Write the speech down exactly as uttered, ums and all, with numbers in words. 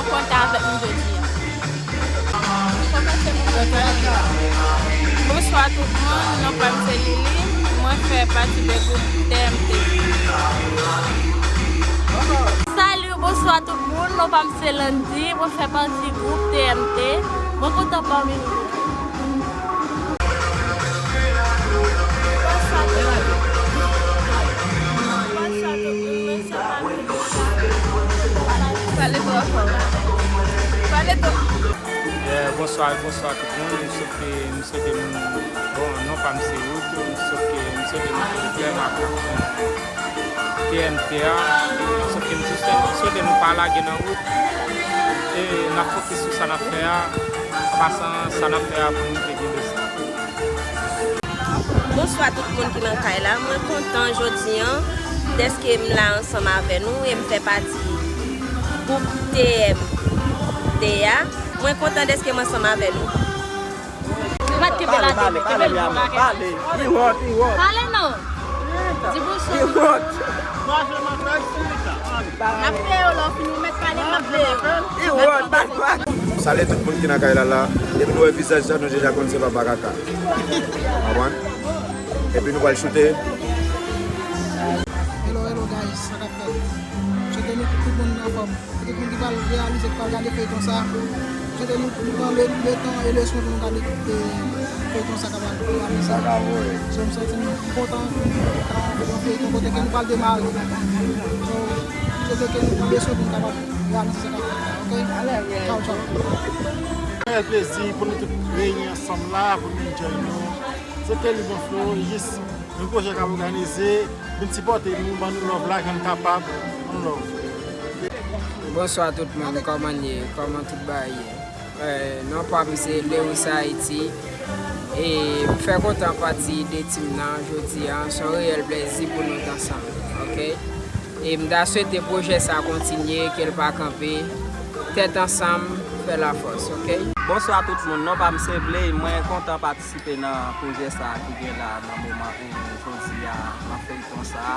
Konekte avèk nou jodi a. Bonswa tout moun, non pa m se Lili, mwen fè pati de gwoup T M T. Salut, bonswa tout moun, non pa m se Landy, mwen fè pati gwoup T M T. Mwen kontan pami nou. Bonswa tout moun. Bonswa tout moun. Mwen se Mami Lisa. Pale twò fò. Pale twò. Yeah, bonswa, bonswa tout moun. M swete, m swete nou, bon, non pa m se Wood, m swete, m swete nou tout vrèman T M T a, sòf ke m jis swete nou pa lage nan wout, e n ap fokis sou sa n ap fè a, an pasan sa n ap fè a pou nou te gen de sa. Bonswa tout moun ki nan kay la, mwen kontan jodi an dèske m la ansanm avè nou e m fè pati gwoup T M T a. Mwen kontan dèske m ansanm avè nou. Mèt kenbe la, kenbe l pou bagay. Pale, pale, li wòt, li wòt. Pale non. Di bonswa. Li wòt. N ap peye w lè w fini, ou mèt pale, n ap peye w. Li wòt, pale, pale. Salye tout moun ki nan kay la la. Depi nou wè vizaj sa, nou deja konn se Papa Kaka. Konprann? Epi nou pral choute. Hello, hello guys, sa k ap fèt? Swete nou tout moun anfòm. Pou tout moun ki pral reyalize, ki pral gade feyton sa, m swete nou, nou pran le, le tan e le swen pou nou gade, e, feyton sa k ap al, ap al sa. So, m santi m kontan, kontan, yon feyton kote ke nou pral demare. So, m swete ke nou pran le swen pou nou kapab reyalize sa k ap fèt la, oke? Tchaw, tchaw. Yon reyèl plezi pou nou tout reyini ansanm la, pou nou enjoy nou. Se Kelly Bonflo, jis yon pwojè k ap òganize, vin sipòte nou, ban nou love la, jan n kapab, one love. Bonswa tout moun, kòman n ye? Kòman tout bagay ye? Eh, non pa m se Lewis Haiti, e m fè kontan pati de tim nan jodi a, se yon reyèl plezi pou nou t ansanm, oke? E m ta swete pwojè sa kontinye, ke l pa kanpe. Tèt ansanm, fè lafòs, oke? Bonswa tout moun, non pa m se Bley, mwen kontan patisipe nan pwojè sa ki gen la nan moman e jodi a, nan feyton sa.